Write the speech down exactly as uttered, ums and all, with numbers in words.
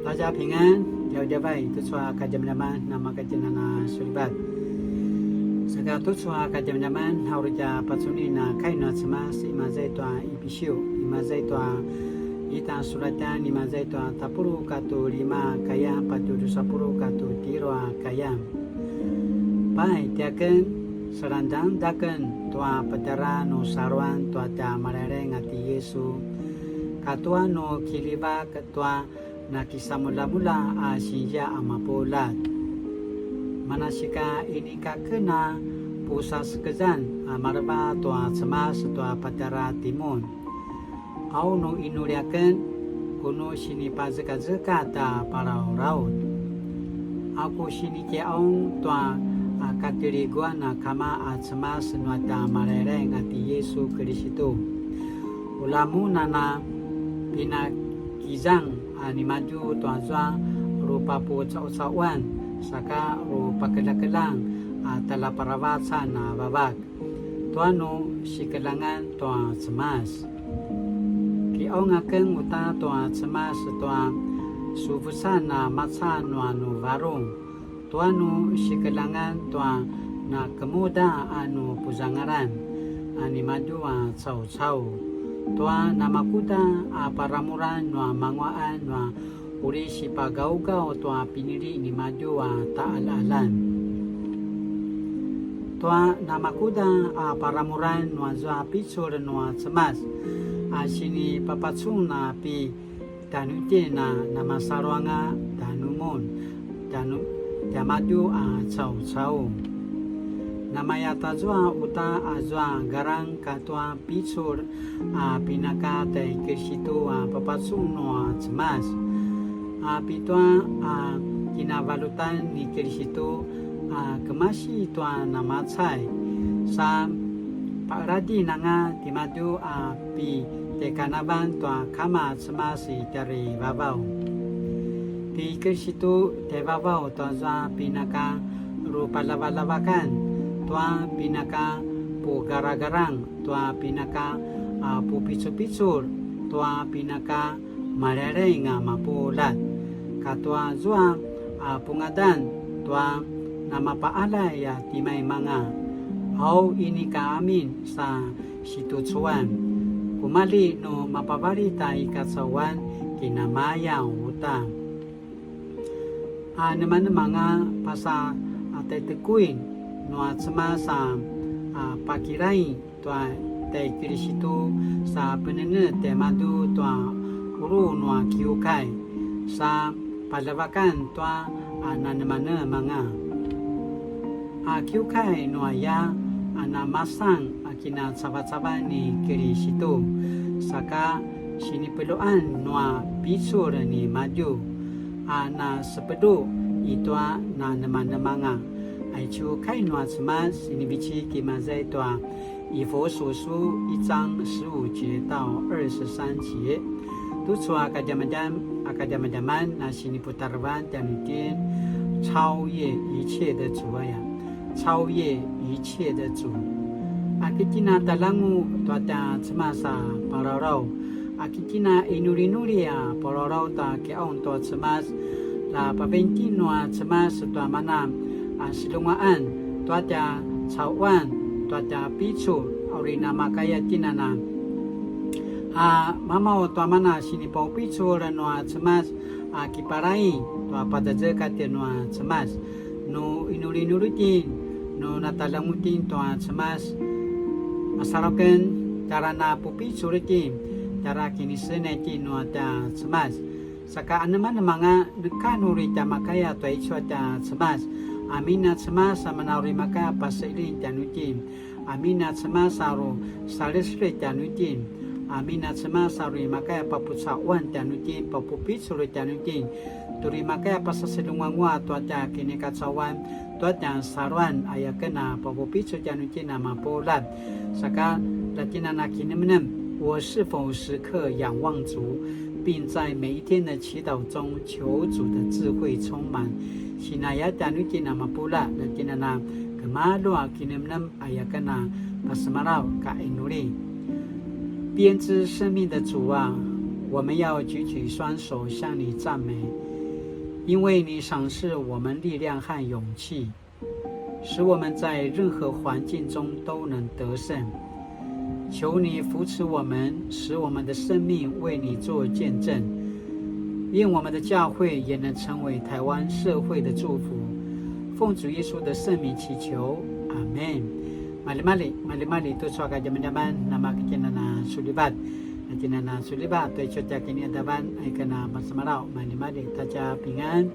大家平安, djavadjavay, tucu a kadjamadjaman namakatjinana sulivat. Saka tucu a kadjamadjaman, a uri tja pacunin a kai nua Cemas, imaza i tua Ipisiu, imaza i tua ita sulatjan, imaza i tua tapuluq katua lima kaya, patje drusa puluq katua tjelu a kaya. Pai, tiaken, saljangdangdaken tua patjara nu saluan tua tja Malailaing a ti Yisu, katua nu kiljivak tua nakisamuljamulja a sinzia a mapuljat. Manasika inika ken a pusasekezan a maleva tua Cemas tua patjara timun. Au nu inuli aken, ku nu sinipazekazeka ta palaulaut. A ku sinikiqaung tua a katiliguan a Kama a Cemas nua tja Malailaing a ti Yisu Kilistu. Ula mun a na pinakizang a nimadju tuazua rupapucaucauan saka rupakeljakeljang a tjaljaparavacan a vavak tua nu sikeljangan tua Cemas. Kiqaung aken uta tua Cemas tua suvusan a maca nua nu varung, tua nu sikeljangan tua nakemuda a nu puzangalan a nimadju a caucau, tua namakuda a paramuran nua manguaqan nua uri sipagaugaw tua pinili nimadju a taqaljaqaljan. Tua namakuda a paramuran nuazua picul nua Cemas a sinipapacun a pi tjanuitjen a namasaluanga tjanumun, tjanu-, tiamadju a caucau. Namaya tazua uta azua garang katua picul a pinaka tjai Kilistu a papacun nua Cemas. A pitua a kinavalutan ni Kilistu a kemasi tua namacai, sa paqeladjin anga timadju a pi tjaikanavalj tua Kama Cemas i tjarivavaw. Ti Kilistu tjaivavaw tuazua pinaka rupalavalavakan, tua pinaka pugaragarang, tua pinaka a pupicupicul, tua pinaka malailaing a mapuljat, katua zua a pungadan tua namapaqaljay a timaimanga. Au inika amin sa situcuan, kumalji nu mapavalit a i kacauan kinamayan uta. A nemanemanga pasa a tjaitekuin nua Cemas a, a pakilaing tua tjai Kilistu sa penenetj tjaimadju tua qulu nua kiukai, sa paljavakan tua a nanemanemanga. A kiukai nuaya a namasan a kinacavacavan ni Kilistu, saka sinipeljuan nua picul nimadju a nasepelju i tua nanemanemanga. Aicu kai nua Cemas sinivecik imaza i tua 以弗所书一章十五节到二十三节. Tucu a kadjamadjam-, a kadjamadjaman na siniputarevan tjanuitjen, 超越一切的主 aya, 超越一切的主. A ki tjen a talangu tua tja Cemas a palawlaw, a ki tjen a inulinuli a palawlaw ta kiqaung tua Cemas, la paventin nua Cemas tua mana a silungaan tua tja cauan, tua tja picul, a uri namakaya tjen a na a mamaw tua mana sinipaupicul nua Cemas a kipalay tua pazazekatj nua Cemas. Nu inulinuli tjen, nu natalangu tjen tua Cemas, masalu aken tjara na pupicul tjen, tjara kinisenay tjen nua tja Cemas. Saka anemanemanga neka nu uri tja makaya tua icu a tja Cemas. Amin a Cemas a mana uri makaya paseqeljing tjanuitjen. Amin a Cemas a uri saleselj tjanuitjen. Amin a Cemas a uri makaya papucaquan tjanuitjen, papupicul tjanuitjen. Tu uri makaya pasaseljenguanguaq tua tja kinikacauan, tua tja saluan, aya ken a papupicul tjanuitjen a mapuljat. Saka la tjen a na kinemenem, 我是否时刻仰望主，并在每一天的祈祷中求主的智慧充满？Sinaya tjanuitjen a mapuljat, la tjen a na kemalu a kinemenem, aya ken a pasemalaw ka inuli. 编织生命的主啊，我们要举起双手向你赞美，因为你赏赐我们力量和勇气，使我们在任何环境中都能得胜。求你扶持我们，使我们的生命为你做见证。愿我们的教会也能成为台湾社会的祝福。奉主耶稣的圣名祈求，阿门。Malimali, malimali tucu a kadjamadjaman, nama kitjen a na sulivat. Kitjen a na sulivat, tu icu tja kiniadavan, ika na masemalaw, malimali, 大家平安.